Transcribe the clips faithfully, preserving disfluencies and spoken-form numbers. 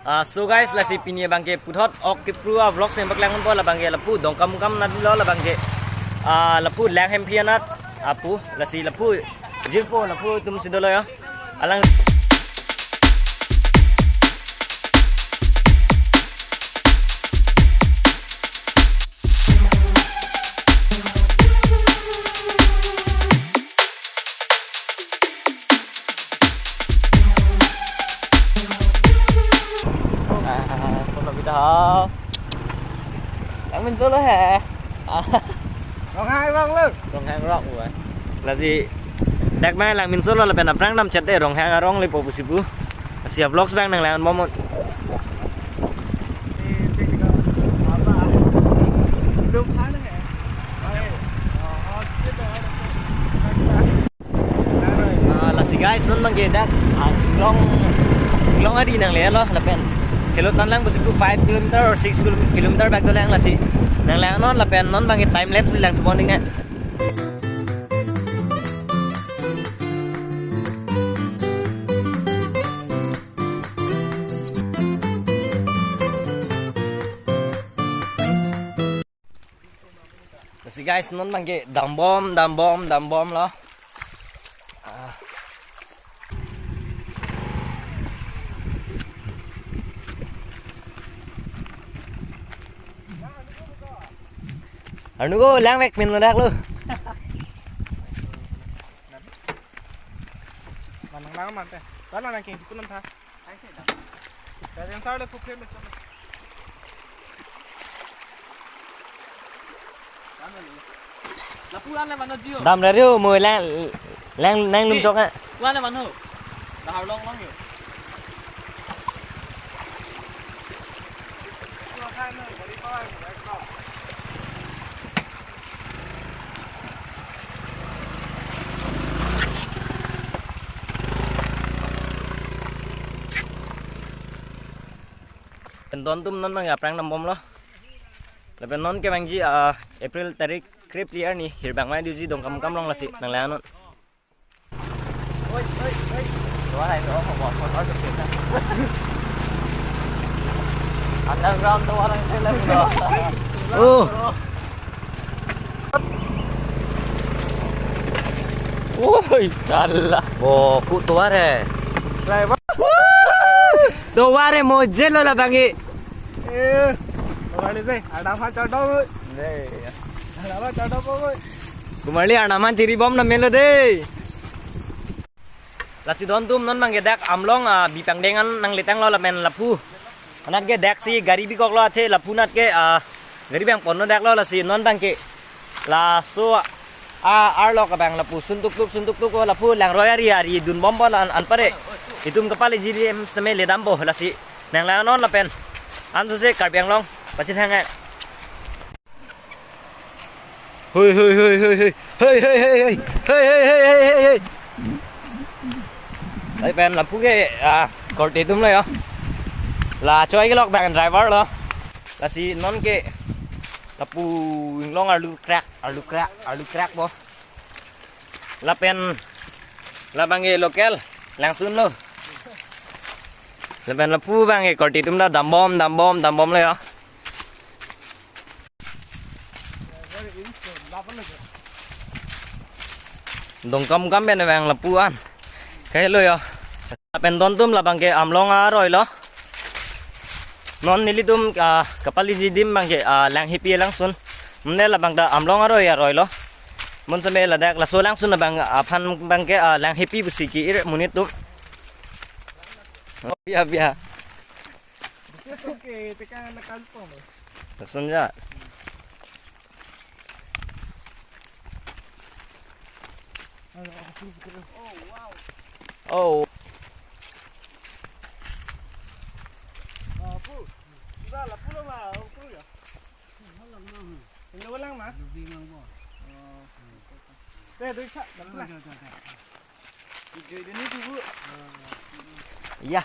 Ah, so guys, lasi pini abangke puthot ok kepru a vlog seng paklang po, labangke lapu Dongkamukam anat lo, labangke, ah, lapu Langhemphi anat apu, lasi lapu jirpo, lapu atum si dolo ya. Alang. Ah, solo kita ho. Langmin solo he. Ronghang arong lo. Ronghang arong, wah. Lasi dak ma Langmin solo lapen aphrang damchet de, Ronghang arong lepo pusi pu. Lasi a vlogs abang nang lang bomnon. Ah, lasi guys, non abangke dak, ah, Inglong, Inglong ari nangle lo, lapen kelo tan lang pusi pu five kilometer or six kilo-, kilometer bak dolang, lasi nang langnon lapen non abangke time lapse lang thubon ding na. Lasi guys, non abangke dambom, dambom, dambom lo. Ah. Arnu ko langvek min lo dak lo. Manang lang mante. Tanang nang king kunam tha. Dari yang sar le pukhe me chalo. Lapu an le mano jio. Dam rari ho, mo lang, lang, lang lum chok a. Pu an le mano. Dahar long long yo. Pen don atum non abang aphrang dambom lo. Lapen non ke abangji, ah, April tarik kre-phli arni hirbang mai duji Dongkamukam along, lasi nang langnon. Underground tovar ang sila mo. Oh. Oi, sala. Bo, ku tovar he. Tovar he, mo jelo labangke. Eh, tovar ni se, ada apa contoh? Ada apa contoh po? Kumarli arnam an chiribom na melo de. Lasi don atum non abangke dak Amlong, ah, bi pangdeng an nangletang lo lapen lapu anat ke dak si gari bikok lo, athe lapu anat ke, ah, gari abang ponlo dak lo, lasi non abangke laso, ah, arlo ke abang lapu suntuk tuk suntuk tuk lo, lapu langroi ari ari dunbom po la an, anpare. Itum kapal iji di em seme ledam po, lasi nang langnon lapen anso se Karbi Anglong pachethang e. Hoi, hoi, hoi, hoi, hoi. Hoi, hoi, hoi, hoi. Hoi, hoi, hoi, hoi, hoi, hoi. Lapen lapu ke, ah, korte atum lo ya. La choi kelok abang driver lo. Lasi non ke lapu Inglong arlu krak, arlu krak, arlu krak po. Lapen labangke local langsun lo. Lapen lapu abangke korte atum ta dambom, dambom, dambom lo ya. Dongkamukam pen abang lapu an kahelo ya. Lapen don atum labangke Amlong aroi lo. Non nelitum, ah, kapal iji adim abangke, ah, Langhepi alangsun. Mane labang ta Amlong aroi aroi lo. Mon seme ladak laso alangsun abang aphan abangke, ah, Langhepi pusi ki-ir monit atum. Biya, biya. Oke, teka na kalpong. Lason ja. Oh, wow. Oh. Lapu. Iba lapu lo ma, lapu ya. Ini ulang ma? Oh. Deh, deh, Kak, lapu lah. Iya.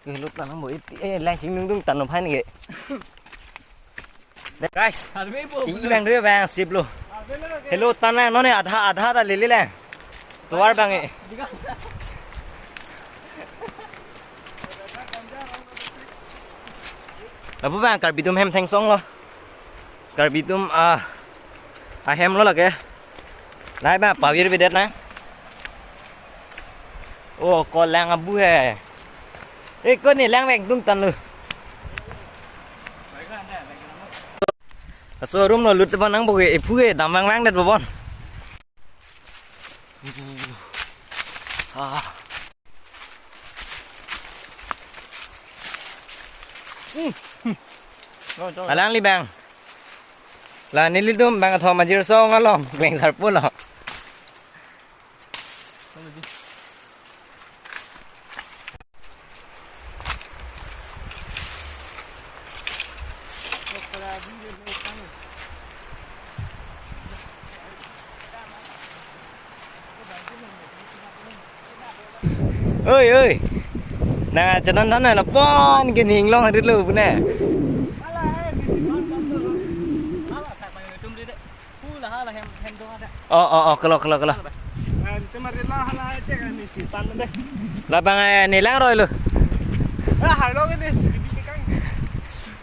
Ke lut lang mo iti, eh, lang sing nung dung tan lo phan ke. Guys, harve po. Ti abang dui abang sip lo. Harve lo ke. Helo tan lang non ne adha adha ta lele lang. Tovar abang e. Diga. Lapu abang Karbi atum hem thengsong lo. Karbi atum, ah, ahem lo lake. Lahai abang pavir avedet na. Oh, ko lang abu he. Eh, ko ne langvek dungtan lo. Laso room lo lut abang nang boge, ephu ke dam vangvangdet abang. Ah. Alangli abang. La nelitum abang athom ajir so ngalong, klengsar pulo. Oi, oi. Na, chatan than na, la pon ke ning long hadit lo pu na. Oh, oh, oh, kelo, kelo, kelo. Labang, eh, ne langroi lo.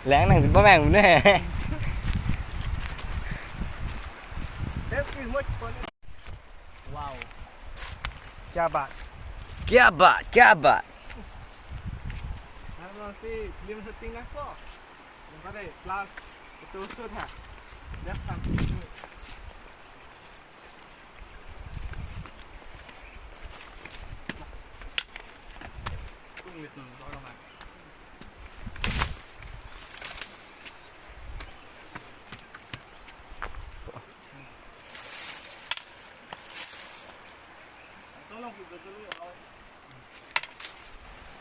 Lang nang jumpa mang ne. Wow. Kya baat. Kya baat, kya baat. Masih film syuting lah kok. Yang pada plus itu shoot ha. Dia kan.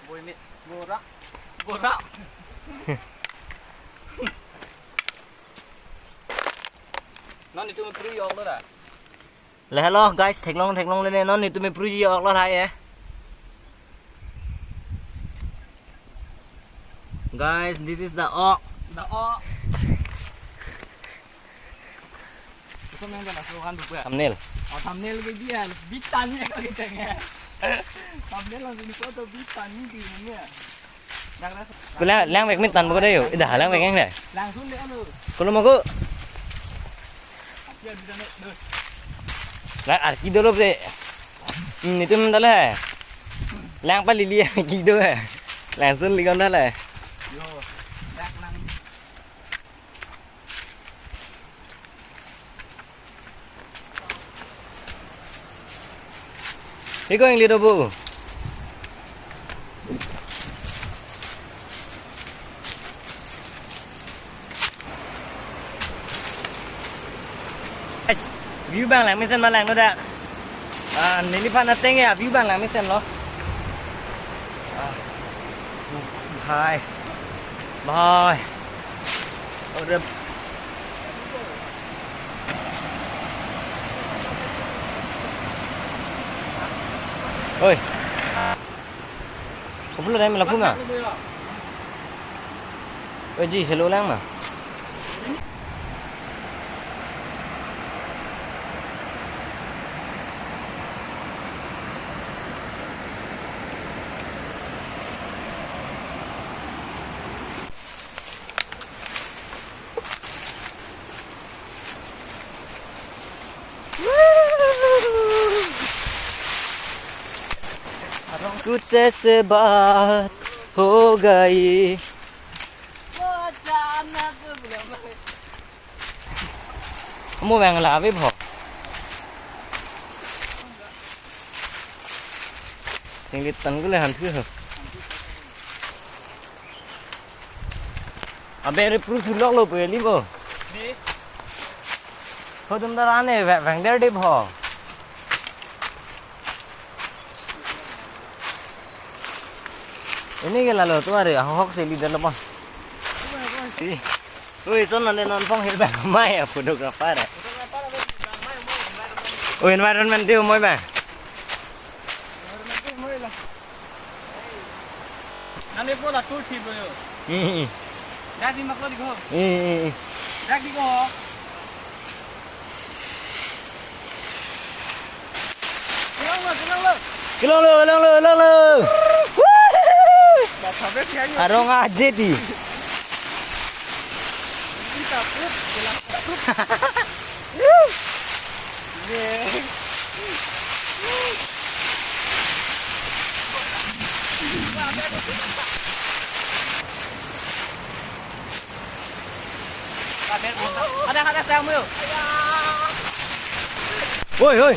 Boy mit. Borak. Borak. Non itum me phru-i-ok lo da. Le hello guys, theklong theklong le ne non itum me phru-i-ok lo hai eh. Guys, this is the ok. The ok. Ito main jala suhan buku ya. Thumbnail. Oh, thumbnail ke dia, bitan ya kalau kita ya. Thumbnail langsung di foto bitan ni di ini ya. Ko lang, langvek min tan buku dei yo. Ida langvek yang dei. Langsung deh anu. Kalau mau ko. Api bisa nih, deh. Lang arki dolo dei. Hmm, itum dale. Lang pa lili arki do. Langsung ligon dale. Yo, lang lang. Iko yang lido bu. Guys, view abang lang mesen ma lang no dak. Ah, neliphan ateng ya, view abang lang mesen lo. Ah. Bhai. Bhai. Ore. Oi. Kopilo dai melapu ma? Oi ji, hello lang ma. कुछ ऐसे बात हो गई। Mo bang la ave pho. Chinglit tan gule han thu ho. Abe re pru thu lok lo pe li bo. Ni. Ho dum dara ne ve-, vang der de pho. Ini ke lalo tu are ahok se leader lo pon. Si. Ui, son nande non phong hil bang mai a photographer. Ui, environment deu moi bang. Nani po la tur thi boyo. Hmm, hmm. Dak di mak lo di ko. Hmm, hmm, hmm. Dak di ko. Kelong lo, kelong lo. Kelong lo, kelong lo, kelong lo. Woo! Arong aje ti. Ada, ada, saya ambil. Oi, oi.